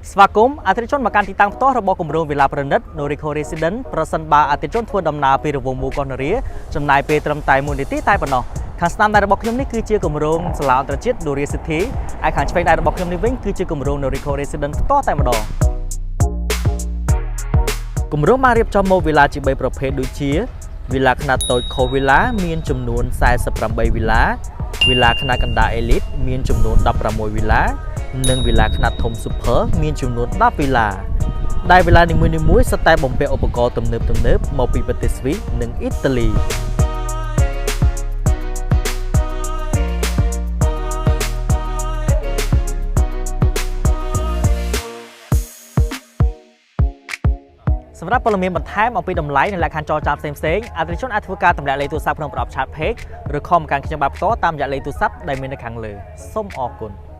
ស្វាគមន៍អតិថិជនមកកាន់ទីតាំងផ្ទាល់របស់គម្រោងវិឡាប្រណិត Noriko Residence ប្រសិនបើអតិថិជនធ្វើដំណើរពីរង្វង់មូលកោះនរាចំណាយពេលត្រឹមតែ1នាទីតែប៉ុណ្ណោះខាងស្ដាំដៃរបស់ខ្ញុំនេះគឺជាគម្រោងសាលាអន្តរជាតិ Noria City ឯខាងឆ្វេងដៃរបស់ខ្ញុំនេះវិញគឺជាគម្រោង Noriko Residence ផ្ទាល់តែម្ដងគម្រោងបានរៀបចំមកវិឡាជា3ប្រភេទដូចជាវិឡាខ្នាតតូច Core Villa មានចំនួន48វិឡាវិឡាខ្នាតកណ្ដាល Elite មានចំនួន16វិឡានិងវិឡាខ្នាតធំ Super មានចំនួន10វិឡាដែលវិឡានីមួយៗសុទ្ធតែបំពាក់ឧបករណ៍ទំនើបៗមកពីប្រទេសស្វីសនិងអ៊ីតាលី សម្រាប់ព័ត៌មានបន្ថែមអំពីតម្លៃនិងលក្ខខណ្ឌចរចាផ្សេងៗអតិថិជនអាចធ្វើការទម្លាក់លេខទូរស័ព្ទក្នុងប្រអប់ chat page ឬ call មកកាន់ខ្ញុំបាទផ្ទាល់តាមរយៈលេខទូរស័ព្ទដែលមាននៅខាងលើសូមអរគុណ។